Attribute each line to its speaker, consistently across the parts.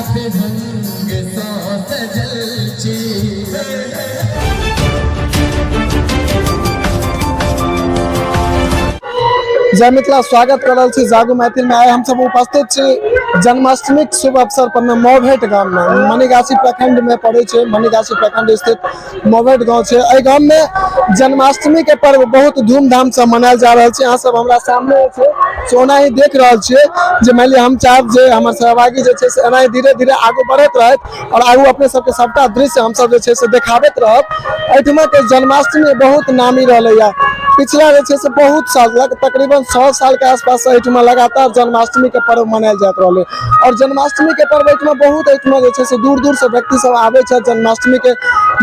Speaker 1: रंग सँ सजल छी।
Speaker 2: जय मिथिला, स्वागत कर रहल छी जागू मैथिल में। आइ हम सब उपस्थित छी जन्माष्टमी के शुभ अवसर पर में मौभेट गाम में, मनीगाछी प्रखंड में पड़े छै। मनीगाछी प्रखंड स्थित मौभेट गांव छै। एहि गाम में जन्माष्टमी के पर्व बहुत धूमधाम से मनायल जा रहल छै। अहाँ सब हमरा सामने छै से ओना ही देख रहल छियै जे मानि लिअ हम चाहब जे हमर सहभागी जे छै से एना ही धीरे धीरे आगू बढ़ैत रहत और आगू अपने सबके सबटा दृश्य हमसब जे छै से देखाबैत रहब। एहिठमा के जन्माष्टमी बहुत नामी रहलैया। पिछला जे छै से बहुत साल तक, तकरीबन 100 साल के आसपास एहिठमा लगातार जन्माष्टमी के पर्व मनायल जाइत रहलै और जन्माष्टमी के पर्व एहिठमा बहुत, एहिठमा जे छै से दूर दूर से व्यक्ति सब आबै छथि जन्माष्टमी के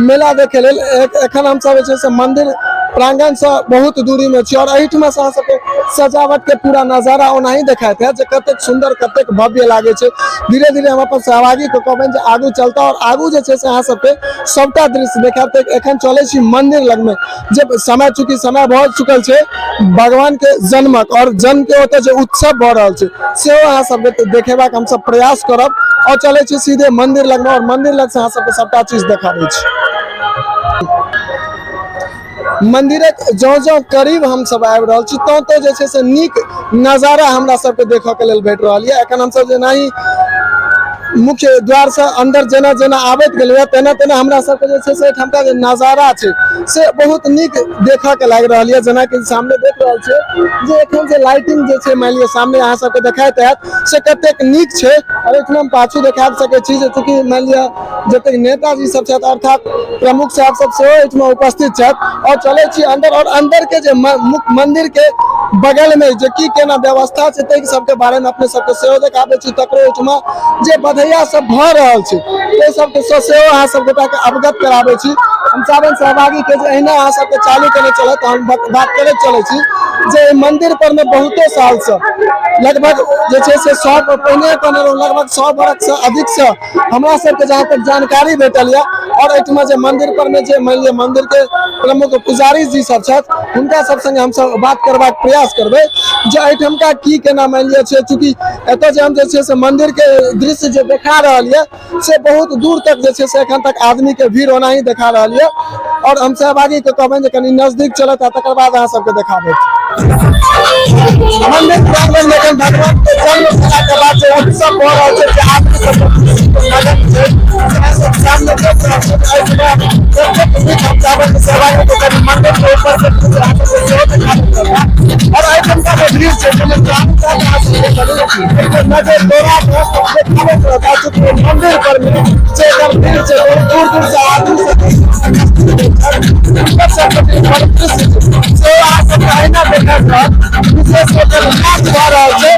Speaker 2: मेला देखे लेल। एखन हमसब जे छै से मंदिर प्रांगण से बहुत दूरी में छी और एहिठमा से अहाँ सबके सजावट के पूरा नजारा ओनाही देखाइत है जे कतेक सुंदर, कतेक भव्य लागे छै। धीरे धीरे हम अपन सहभागी के कहबनि जे आगू चलता और आगू जे छै से अहाँ सबके सबटा दृश्य देखायब। तऽ एखन चलै छी मंदिर लग में जे समय, चूंकि समय भऽ चुकल छै भगवान के जन्मक और जन्म के ओतऽ जे उत्सव भऽ रहल छै सेहो अहाँ सबके देखेबाक हमसब प्रयास करब और चलै छी सीधे मंदिर लग में और मंदिर लग से अहाँ सबके सबटा चीज देखाबै छी। मंदिरक जँ जँ करीब हमसब आबि रहल छी तँ तँ जे छै से नीक नजारा हमरा सबके देखऽ के लेल भेट रहल यऽ। एखन हमसब जेनाही मुख्य द्वार से अंदर जेना जेना आबैत गेलियै तेना तेना हमरा सबके जे छै से एहिठामका जे नजारा छै से बहुत नीक देखऽ के लागि रहल यऽ। जेनाकि सामने देख रहल छियै जे एखन जे लाइटिंग जे छै मानि लिअ सामने अहाँ सबके देखाइत हैत से कतेक नीक छै और एहिठमा हम पाछू देखा सकै छी जे चूँकि मानि लिअ जतेक नेताजी सब छथि अर्थात प्रमुख साहब सब सेहो एहिठमा उपस्थित छथि और चलै छी अंदर और अंदर के जे मुख्य मंदिर के बगल में जे की केना व्यवस्था छै ताहि सबके बारे में अपने सबके सेहो देखाबै छी। तकरो एहिठमा जे बधैया सब भऽ रहल छै ताहि सबके सेहो अहाँ सब गोटा के अवगत कराबै छी। हम चाहबनि सहभागी के जे एहिना अहाँ सबके चालू केने चलत। हम बात करैत चलै छी जे एहि मंदिर पर में बहुतो साल से लगभग जे छै से 100 पहिने कहने रहौं लगभग 100 बरख से अधिक से हमरा सबके जहाँ तक जानकारी भेटल यऽ और एहिठमा जे मंदिर पर में जे मानि लिअ मंदिर के प्रमुख पुजारी जी सब छथि हुनका सब संगे हमसब बात करबाक प्रयास करबै जे एहिठमका की केना मानि लिअ छै। चूँकि एतऽ जे हम जे छै से मंदिर के दृश्य जे देखा रहल यऽ से बहुत दूर तक जे छै से एखन तक आदमी के भीड़ ओनाही देखा रहल यऽ और हम सहभागी के कहबनि जे कनि नजदीक चलत आ तकर बाद अहाँ सबके देखाबैत। मंदिर प्रांगण में एखन भगवान के जन्म भेला के बाद जे उत्सव भऽ रहल छै जे आदमी सब के खुशी के मगन छै, अहाँ सब सामने देख रहल छी एहिठमा कतेक नीक। हम चाहबै कि सहभागी के कनि मंदिर के ऊपर से कुछ अहाँ सबके सेहो देखाबैत रहता और एहिठमका जे भीड़ छै जाहिमे चारू कात अहाँ सबके कनि एक नजर दौड़ा कऽ देखाबैत रहता। चूँकि मंदिर पर में जे एकर भीड़ छै बहुत दूर दूर से आदमी सब हुनकर सबके जे परिदृश्य छै सेहो अहाँ सबके अहिना देखैत रहत। विशेष कऽ के नाच भऽ रहल छै,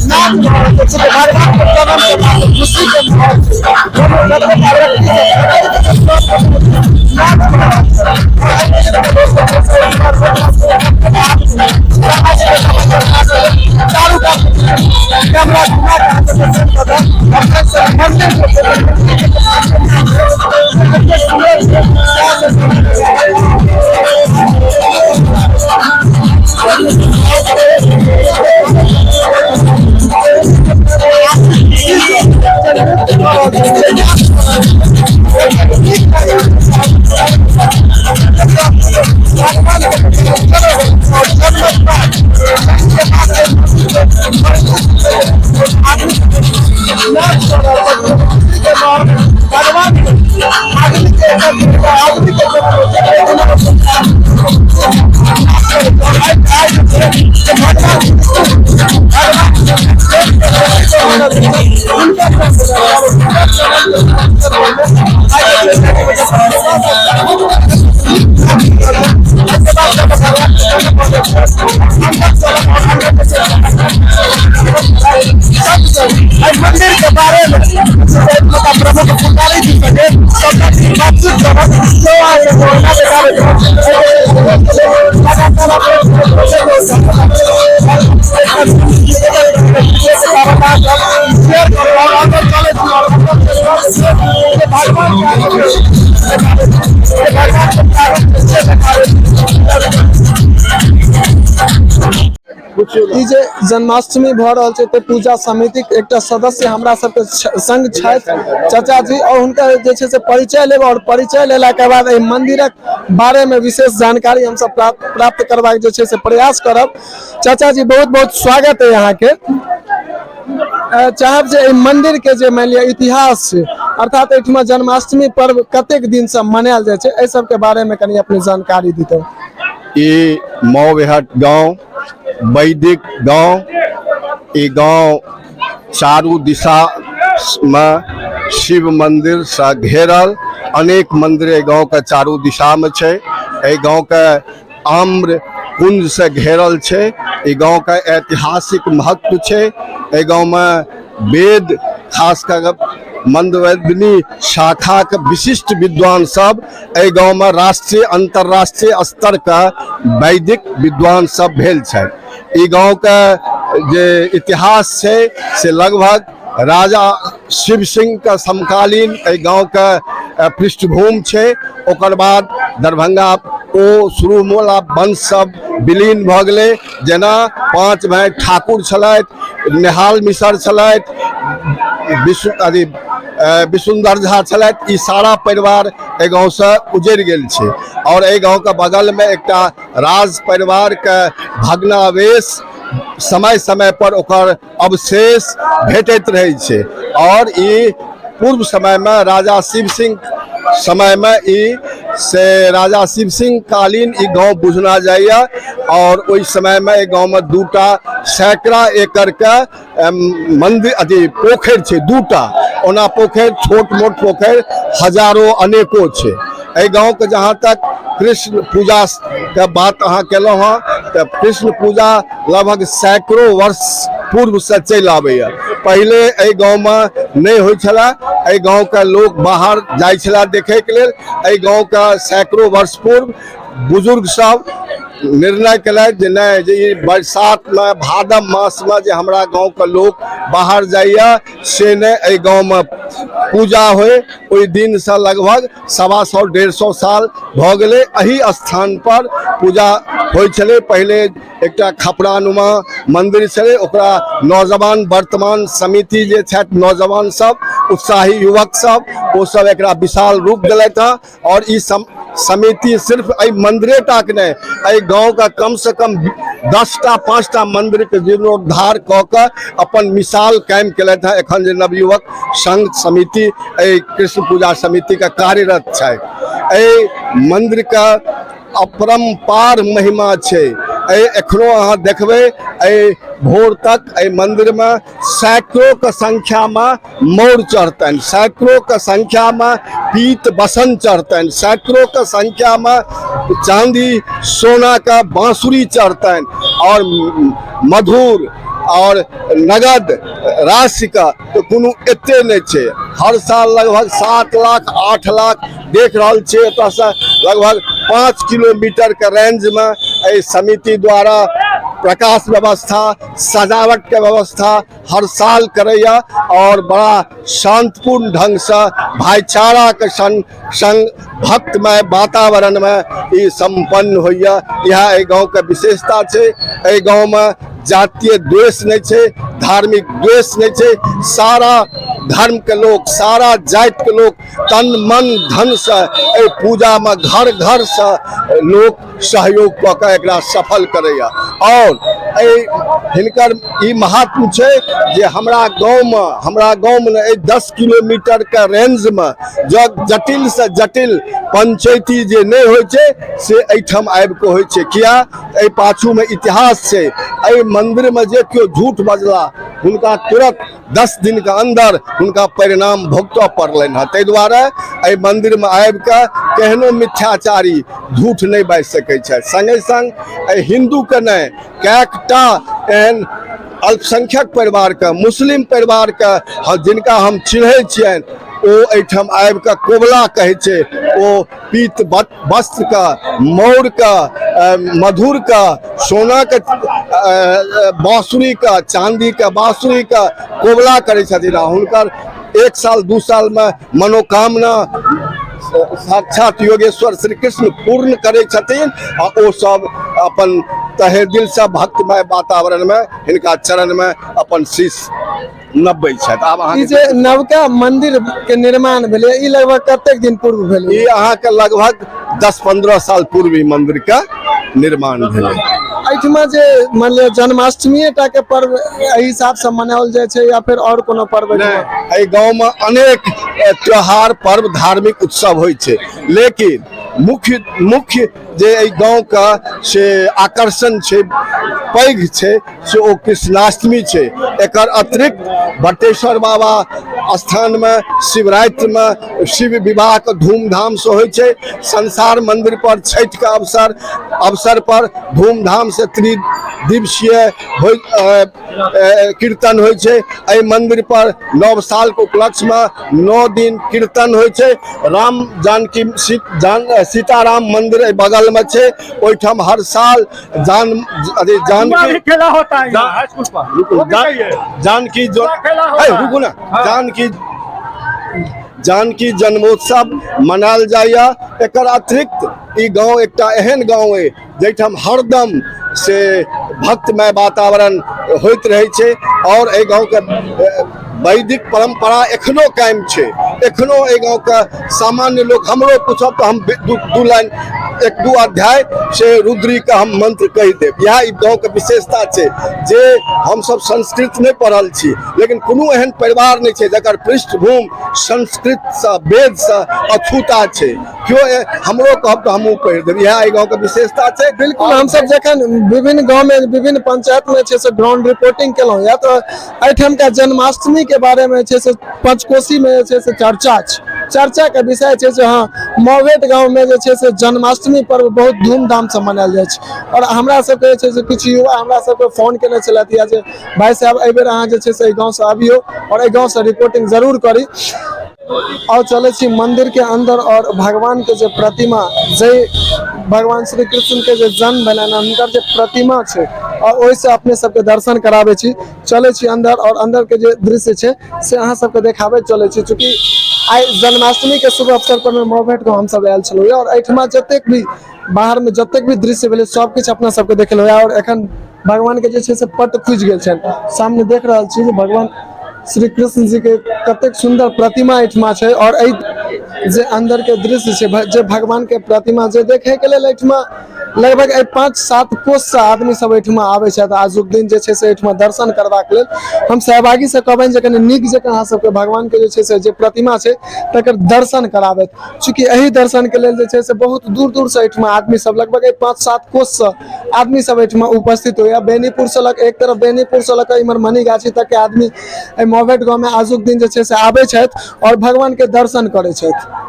Speaker 2: नाच भऽ रहल छै। चूँकि भगवान के जन्म के बाद खुशी के माहौल छै, जतेक व्यक्ति सब नाच भऽ रहल छै। चारू कात कैमरा घुमा के अहाँ सबके कऽ देब। अपने सब मंदिर के कतेक सुन्दर छै। भगवान आदमी के आदमी के मंदिर के बारे में प्रमुख पुजारी जी सके सबटा चीज बातचीत करब सेहो अहाँ सबके ओहिना देखाबैत शेयर करू और अंदर चलै छी और अंदर भगवान
Speaker 3: कुछ
Speaker 2: ई जे जन्माष्टमी भऽ रहल छै तऽ पूजा समितिक एकटा सदस्य हमरा सबके संग छथि चाचा जी, और हुनका जे छै से परिचय लेब और परिचय लेला के बाद एहि मंदिरक बारे में विशेष जानकारी हमसब प्राप्त प्राप्त करबाक जे छै से प्रयास करब। चाचा जी, बहुत बहुत स्वागत है अहाँके। चाहब जे एहि मंदिर के जे मानि लिअ इतिहास छै, अर्थात एहिठमा जन्माष्टमी पर्व कतेक दिन से मनायल जाइ छै, एहि सबके बारे में कनि अपने जानकारी दितौ।
Speaker 3: ई मऊबेहट गांव वैदिक गांव, ई गांव चारू दिशा में शिव मंदिर से घेरल, अनेक मंदिर एहि गांव के चारू दिशा में छै। एहि गांव के आम्र कुंज से घेरल छै। ई गांव के ऐतिहासिक महत्व छै। एहि गांव में वेद खास कर मंदवैदिनी शाखा के विशिष्ट विद्वान सब एहि गांव में राष्ट्रीय अंतर्राष्ट्रीय स्तर के वैदिक विद्वान सब भेल छथि। ई गांव के जे इतिहास छै से लगभग राजा शिव सिंह के समकालीन एहि गांव के पृष्ठभूमि छै। ओकर बाद दरभंगा ओ शुरू मोला वंश सब विलीन भऽ गेलै। जेना पांच भाई ठाकुर छलथि, नेहाल मिसर छलथि, विश्व अथी विसुंदर झा छलथि, ई सारा परिवार एहि गाँवसँ उजड़ि गेल छै। और एहि गाँवके बगलमे एकटा राज परिवारके भग्नावेश समय समय पर ओकर अवशेष भेटैत रहै छै। और ई पूर्व समयमे राजा शिव सिंह समयमे ई से राजा शिव सिंह कालीन ई गाँव बुझना जाइए। और ओहि समयमे एहि गाँवमे दूटा सैकड़ा एकड़के मंदिर अथी पोखरि छै, दूटा। ओना पोखरि छोट मोट पोखरि हजारो अनेको छै। एहि गाँवके जहाँ तक कृष्ण पूजा के बात अहाँ केलहुँ हँ तऽ कृष्ण पूजा लगभग सैकड़ों वर्ष पूर्वसँ चलि आबैए। पहिले एहि गाँवमे नहि होइ छलै, एहि गाँवके लोक बाहर जाइ छलै देखैके लेल। एहि गाँवके सैकड़ों वर्ष पूर्व बुजुर्ग सब निर्णय केलथि जे नहि, जे ई बरसातमे भादव मासमे जे हमरा गाँवके लोक बाहर जाइए से नहि, एहि गाँवमे पूजा होइ। ओहि दिनसँ लगभग 125 150 साल भऽ गेलै एहि स्थानपर पूजा होइ छलै। पहिले एकटा खपरानुमा मंदिर छलै, ओकरा नौजवान वर्तमान समिति जे छथि नौजवान सब उत्साही युवक सब ओ सब एकरा विशाल रूप देलथि हँ। और ई समिति सिर्फ एहि मंदिरे टाके नहि, एहि गाँवके कम से कम 10टा 5टा मंदिरके जीर्णोद्धार कऽ के अपन मिसाल कायम केलथि हँ। एखन जे नवयुवक संघ समिति एहि कृष्ण पूजा समितिके कार्यरत छथि, एहि मंदिरके अपरम्पार महिमा छै। एहि एखनो अहाँ देखबै एहि भोर तक एहि मंदिरमे सैकड़ों के संख्यामे मोर चढ़तनि, सैकड़ों के संख्यामे पीत बसन चढ़तनि, सैकड़ों के संख्यामे चांदी सोना के बांसुरी चढ़तनि और मधुर और नगद राशि के तऽ कोनो एते नहि छै। हर साल लगभग 7 लाख 8 लाख देख रहल छियै। एतऽसँ लगभग 5 किलोमीटर के रेंजमे एहि समिति द्वारा प्रकाश व्यवस्था, सजावट के व्यवस्था हर साल करैया और बड़ा शांतिपूर्ण ढंगसँ भाईचारा के संग संग भक्तमय वातावरण में ई संपन्न होइया। इएह एहि गाँवके विशेषता छै। एहि गाँवमे जातीय द्वेष नहि छै, धार्मिक द्वेष नहि छै। सारा धर्मके लोक, सारा जातिके लोक तन मन धनसँ एहि पूजामे घर घरसँ लोक सहयोग कऽ कऽ एकरा सफल करैया। और एहि हिनकर ई महात्म छै जे हमरा गाँवमे ने एहि 10 किलोमीटरके रेंजमे जटिल से जटिल पंचायती जे नहि होइ छै से एहिठाम आबि कऽ होइ छै। किया? एहि पाछूमे इतिहास छै। एहि मंदिरमे जे केओ झूठ बजला हुनका तुरंत 10 दिन के अंदर हुनका परिणाम भुगतऽ पड़लनि हँ। ताहि दुआरे एहि मंदिरमे आबि कऽ केहनो मिथ्याचारी झूठ नहि बाजि सकै छथि। संगे संग एहि हिन्दूके नहि, कएकटा एहन अल्पसंख्यक परिवारके, मुस्लिम परिवारके जिनका हम चिन्है छियनि ओ एहिठाम आबि कऽ कोबला कहै छै। ओ पीत वस्त्रके, मौरके, मधुरके, सोनाके बाँसुरीके, चाँदीके बाँसुरीके कोबला करै छथिन आ हुनकर 1 साल 2 सालमे मनोकामना साक्षात योगेश्वर श्री कृष्ण पूर्ण करै छथिन आ ओ सब अपन तहे दिलसँ भक्तिमय वातावरणमे हिनका चरणमे अपन शीश नबबै छथि। आब
Speaker 2: ई
Speaker 3: अहाँके
Speaker 2: जे नवका मंदिर के निर्माण भेलै, ई लगभग कतेक दिन पूर्व भेलै?
Speaker 3: ई अहाँके लगभग 10-15 साल पूर्व ई मंदिर के निर्माण भेलै।
Speaker 2: एहिठमा जे मान लिअ जन्माष्टमीए टा के पर्व एहि हिसाब से मनाओल जाइ छै या फिर और कोनो पर्व?
Speaker 3: नहि, एहि गाँव में अनेक त्योहार पर्व धार्मिक उत्सव होइ छै, लेकिन मुख्य मुख्य जे एहि गाँव के से आकर्षण छै, पैघ छै, से ओ कृष्णाष्टमी छै। एकर अतिरिक्त बटेश्वर बाबा स्थानमे शिवरात्रिमे शिव विवाहके धूमधामसँ होइ छै। संसार मंदिर पर छठिके अवसर पर धूमधामसँ त्रिदिवसीय होइ कीर्तन होइ छै। एहि मंदिर पर नव सालके उपलक्ष्यमे 9 दिन कीर्तन होइ छै। राम जानकी सीताराम मंदिर एहि बगलमे छै, ओहिठाम हर साल जान अरे जानकी
Speaker 4: खेला होता है हाई स्कूल पर।
Speaker 3: रुकू, जानकी जो रुकू ना, जानकी जानकी जन्मोत्सव मनायल जाइए। एकर अतिरिक्त ई गाँव एकटा एहन गाँव अइ जाहिठाम हरदम से भक्तमय वातावरण होइत रहै छै और एहि गाँवके वैदिक परंपरा एखनो कायम छै। एखनो एहि गाँवके सामान्य लोक हमरो पूछब तऽ हम दू लाइन 1-2 अध्याय से रुद्री के हम मंत्र कहि देब। इएह ई गाँवके विशेषता छै जे हमसब संस्कृत नहि पढ़ल छी, लेकिन कोनो एहन परिवार नहि छै जकर पृष्ठभूमि संस्कृतसँ वेदसँ अछूता छै। केओ हमरो कहब तऽ हमहूँ पढ़ि देब। इएह एहि गाँवके विशेषता छै।
Speaker 2: बिल्कुल, हमसब जखन विभिन्न गाँव में विभिन्न पंचायत में छै से ग्राउंड रिपोर्टिंग केलहुँ या तऽ एहिठामका जन्माष्टमी के बारे में छै से पंचकोशी में जे छै से चर्चा छै, चर्चा के विषय छै से हाँ मौवेट गाँव में जे छै से जन्माष्टमी पर्व बहुत धूमधाम से मनायल जाइ छै। और हमरा सबके जे छै से किछु युवा हमरा सबके फोन केने छलथि या जे भाई साहब एहि बेर अहाँ जे छै से एहि गाँव से अबियौ और एहि गाँव से रिपोर्टिंग जरूर करी। और चलै छी मंदिर के अंदर और भगवान के जे प्रतिमा, जे भगवान श्री कृष्ण के जे जन्म भेलनि हुनकर जे प्रतिमा छै और ओहिसँ अपने सबके दर्शन कराबै छी। चलै छी अंदर और अंदर के जे दृश्य छै से अहाँ सबके देखाबै चलै छी। चूँकि आइ जन्माष्टमी के शुभ अवसर पर मौभेट गाँव हमसब आयल छलहुँ और एहिठमा जतेक भी बाहर में जतेक भी दृश्य भेलै सब किछु अपना सबके देखेलहुँ। और एखन भगवान के जे छै से पट खुजि गेल छनि, सामने देख रहल छी जे भगवान श्री कृष्ण जी के कतेक सुंदर प्रतिमा एहिठमा छै। और एहि जे अंदर के दृश्य छै जे भगवान के प्रतिमा जे देखे के लेल एहिठमा लगभग एहि 5-7 कोस से आदमी सब एहिठमा आबै छथि आजुक दिन जे छै से एहिठमा दर्शन करबाक लेल। हम सहभागी से कहबनि जे कनि नीक जकाँ अहाँ सबके भगवान के जे छै से जे प्रतिमा छै तकर दर्शन कराबथि। चूँकि एहि दर्शन के लेल जे छै से बहुत दूर दूर से एहिठमा आदमी सब लगभग एहि 5-7 कोस से आदमी सब एहिठमा उपस्थित होइए। बेनीपुर से लग एक तरफ बेनीपुर से लऽ कऽ इम्हर मनीगाछी तक के आदमी एहि मौभेट गाँव में आजुक दिन जे छै से आबै छथि और भगवान के दर्शन करै छथि।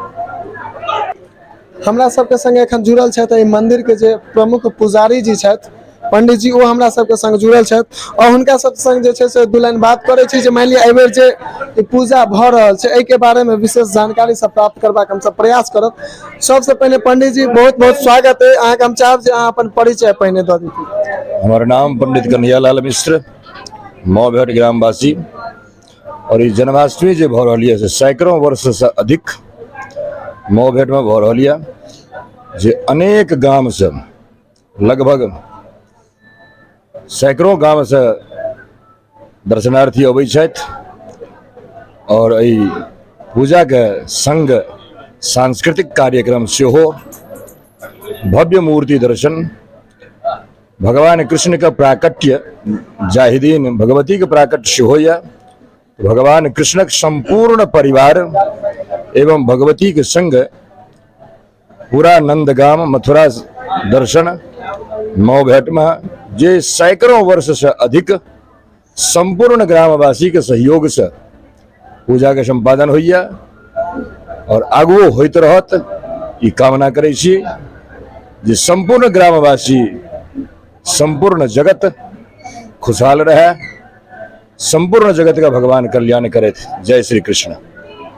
Speaker 2: हमरा सबके संगे एखन जुड़ल छथि एहि मंदिर के जे प्रमुख पुजारी जी छथि पंडित जी, ओ हमरा सबके संग जुड़ल छथि और हुनका सब संग जे छै से दू लाइन बात करै छी जे मानि लिअ एहिबेर जे ई पूजा भऽ रहल छै एहिके बारे में विशेष जानकारी सब प्राप्त करबाक हमसब प्रयास करब। सबसे पहिने पंडित जी बहुत बहुत स्वागत है अहाँके। हम चाहब जे अहाँ अपन परिचय पहिने दऽ दिती।
Speaker 5: हमर नाम पंडित कन्हैयालाल मिश्र, मौभेट ग्रामवासी। और ई जन्माष्टमी जे भऽ रहल यऽ से सैकड़ों वर्षसँ अधिक मौभेटमे भऽ रहल यऽ, जे अनेक गामसँ लगभग सैकड़ों गामसँ दर्शनार्थी अबै छथि और एहि पूजाके संग सांस्कृतिक कार्यक्रम सेहो, भव्य मूर्ति दर्शन, भगवान कृष्ण के प्राकट्य जाहि दिन भगवती के प्राकट्य सेहो यऽ, भगवान कृष्णक संपूर्ण परिवार एवं भगवती के संग पूरा नंदगाम मथुरा दर्शन मौभेट में जे सैकड़ों वर्ष से अधिक संपूर्ण ग्रामवासी के सहयोग से पूजा के संपादन होइए और आगुओ होइत रहत, ई कामना करै छी जे संपूर्ण ग्रामवासी संपूर्ण जगत खुशहाल रहे, संपूर्ण जगत का भगवान कल्याण करथि। जय श्री कृष्ण।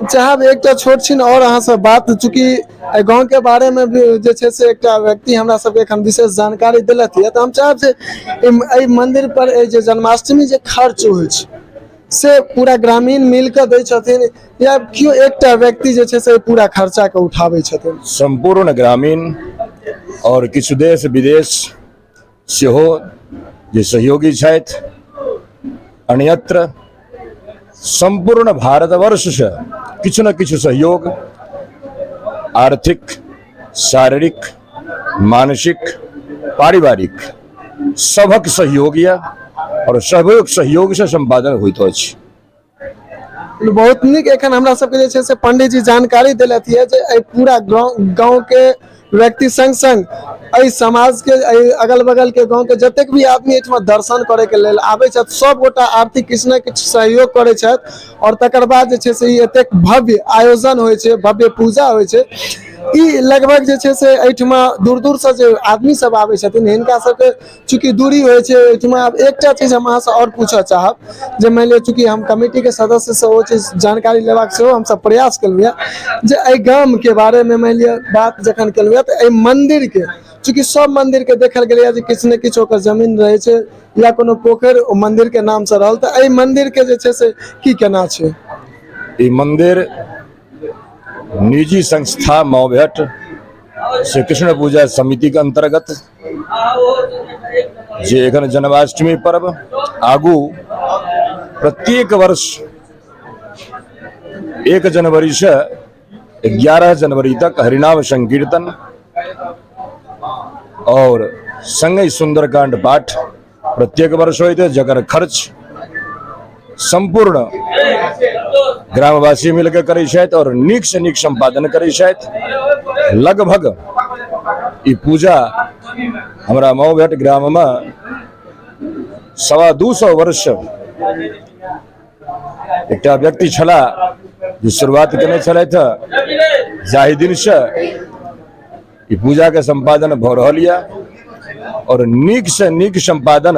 Speaker 2: चाहब एकटा छोट छिन और अहाँ से बात, चूँकि एहि गाँव के बारे में भी जे छै से एकटा व्यक्ति हमरा सबके एखन विशेष जानकारी देलथि यऽ, तऽ हम चाहब जे एहि मंदिर पर एहि जे जन्माष्टमी जे खर्च होइ छै से पूरा ग्रामीण मिल कऽ दै छथिन या केओ एकटा व्यक्ति जे छै से पूरा खर्चाके उठाबै छथिन?
Speaker 5: सम्पूर्ण ग्रामीण आओर किछु देश विदेश सेहो जे सहयोगी छथि, अन्यत्र सम्पूर्ण भारतवर्षसँ किछु ने किछु सहयोग आर्थिक, शारीरिक, मानसिक, पारिवारिक सभक सहयोग यऽ आओर सभक सहयोगसँ सम्पादन होइत अछि।
Speaker 2: बहुत नीक। एखन हमरा सबके जे छै से पंडीजी जानकारी देलथि यऽ जे एहि पूरा गाँव के व्यक्ति संग संग एहि समाज के, एहि अगल बगल के गाँव के जतेक भी आदमी एहिठमा दर्शन करे के लेल आबै छथि, सब गोटा आर्थिक किछु ने किछु सहयोग करै छथि आओर तकर बाद जे छै से ई एतेक भव्य आयोजन होइ छै, भव्य पूजा होइ छै। ई लगभग जे छै से एहिठमा दूर दूर से जे आदमी सब आबै छथिन, हिनका सबके चूँकि दूरी होइ छै एहिठमा। आब एकटा चीज हम अहाँसँ आओर पूछऽ चाहब जे मानि लिअ चूँकि हम कमिटीके सदस्यसँ ओ चीज जानकारी लेबाक सेहो हमसब प्रयास केलहुँ यऽ जे एहि गामके बारेमे मानि लिअ बात जखन केलहुँ यऽ तऽ एहि मन्दिरके चूँकि सब मन्दिरके देखल गेलैए जे किछु ने किछु ओकर जमीन रहै छै या कोनो पोखरि ओ मन्दिरके नामसँ रहल, तऽ एहि मन्दिरके जे छै से की केना छै?
Speaker 5: ई मन्दिर निजी संस्था मौभेट श्री कृष्ण पूजा समिति के अंतर्गत जे एखन जन्माष्टमी पर्व आगू प्रत्येक वर्ष 1 जनवरी से 11 जनवरी तक हरिनाम संकीर्तन और संगहि सुंदरकांड पाठ प्रत्येक वर्ष होइत, जकर खर्च संपूर्ण ग्रामवासी मिलके करै छथि और नीक से नीक संपादन करै छथि। लगभग ई पूजा हमरा मऊघाट ग्राम में 225 वर्ष एकटा व्यक्ति छला जे शुरुआत केने छलथि, जाहि दिन से ई पूजा के संपादन भऽ रहल यऽ और नीक से नीक संपादन,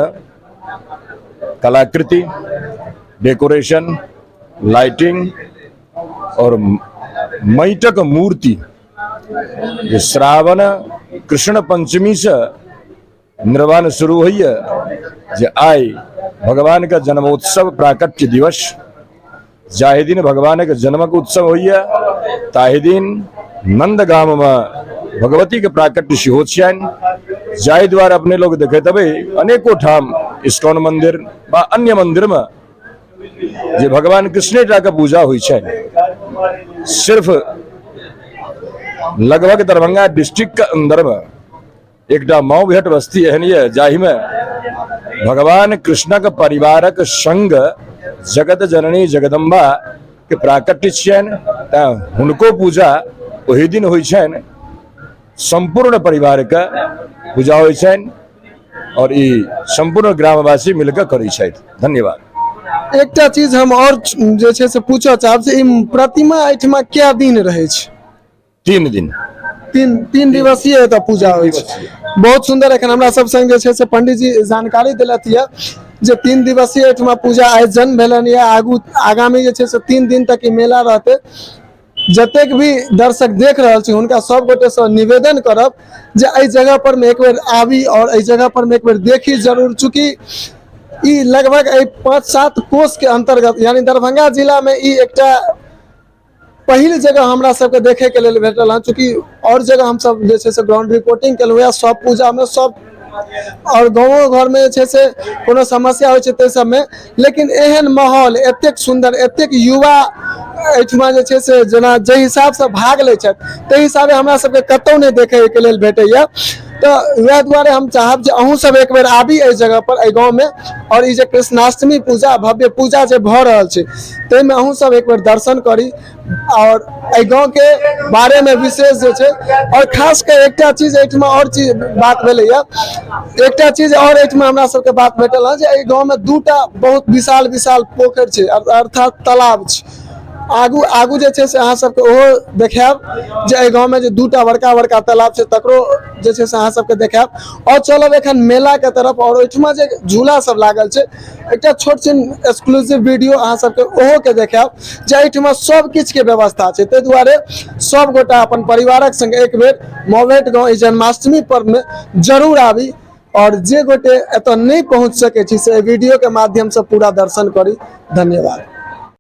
Speaker 5: कलाकृति, डेकोरेशन, लाइटिंग और माटिक मूर्ति जे श्रावण कृष्ण पंचमी से निर्माण शुरू होइए जे आइ भगवान के जन्मोत्सव प्राकट्य दिवस, जाहि दिन भगवान के जन्मक उत्सव होइए ताहि दिन नंदगाम में भगवती के प्राकट्य सेहो छियनि। जाहि द्वारा अपने लोग देखैत हेबै अनेको ठाम इस्कॉन मंदिर बा अन्य मंदिर में जे भगवान कृष्णे टा के पूजा होइ छनि। सिर्फ लगभग दरभंगा डिस्ट्रिक्ट के अंदर में एकटा मऊघाट बस्ती एहन यऽ जाहिमे भगवान कृष्णक परिवारक संग जगत जननी जगदम्बा के प्राकट्य छियनि, तैं हुनको पूजा ओहि दिन होइ छनि। संपूर्ण परिवारके पूजा होइ छनि और ई संपूर्ण ग्रामवासी मिलकर करै छथि। धन्यवाद।
Speaker 2: एकटा चीज हम और जे छै से पूछऽ चाहब जे ई प्रतिमा एहिठमा कए दिन रहै छै?
Speaker 5: 3 दिन।
Speaker 2: तीन दिवसीय एतऽ पूजा होइ छै। बहुत सुंदर। एखन हमरा सब संग जे छै से पंडित जी जानकारी देलथि यऽ जे 3 दिवसीय एहिठमा पूजा आयोजन भेलनि यऽ। आगू आगामी जे छै से 3 दिन तक ई मेला रहतै। जतेक भी दर्शक देख रहल छी हुनका सब गोटेसँ निवेदन करब जे एहि जगह पर मे एक बेर आबी और एहि जगह पर मे एक बेर देखी जरूर। चूँकि ई लगभग एहि 5-7 कोस के अंतर्गत यानी दरभंगा जिला में ई एकटा पहिल जगह हमरा सबके देखे के लेल भेटल हँ। चूँकि और जगह हमसब जे छै से ग्राउंड रिपोर्टिंग केलहुँ या सब पूजा में सब और गाँवो घर में जे छै से कोनो समस्या होइ छै ताहि सबमे, लेकिन एहन माहौल एतेक सुन्दर, एतेक युवा एहिठमा जे छै से जेना जाहि हिसाबसँ भाग लै छथि ताहि हिसाबे हमरा सबके कतहु नहि देखैके लेल भेटैया। तऽ वएह दुआरे हम चाहब जे अहूँ सब एक बेर आबी एहि जगह पर, एहि गाँवमे, और ई जे कृष्णाष्टमी पूजा भव्य पूजा जे भऽ रहल छै ताहिमे अहूँ सब एक बेर दर्शन करी और एहि गाँवके बारेमे विशेष जे छै। और खास कऽ एकटा चीज एहिठमा और चीज बात भेलैया, एकटा चीज और एहिठमा हमरा सबके बात भेटल हँ जे एहि गाँवमे 2टा बहुत विशाल विशाल पोखरि छै, अर्थात तालाब छै। आगू आगू जे छै से अहाँ सबके ओहो देखायब जे एहि गाँवमे जे 2टा बड़का बड़का तालाब छै तकरो जे छै से अहाँ सबके देखायब। और चलब एखन मेलाके तरफ और ओहिठमा जे झूला सब लागल छै एकटा छोट छिन एक्सक्लूसिव वीडियो अहाँ सबके ओहो के देखायब जे एहिठमा सब किछु के व्यवस्था छै। ताहि दुआरे सब गोटा अपन परिवारक संग एक बेर मौभेट गाँव ई जन्माष्टमी पर्वमे जरूर आबी। आओर जे गोटे एतऽ नहि पहुँच सकै छी से वीडियो के माध्यमसँ पूरा दर्शन करी। धन्यवाद।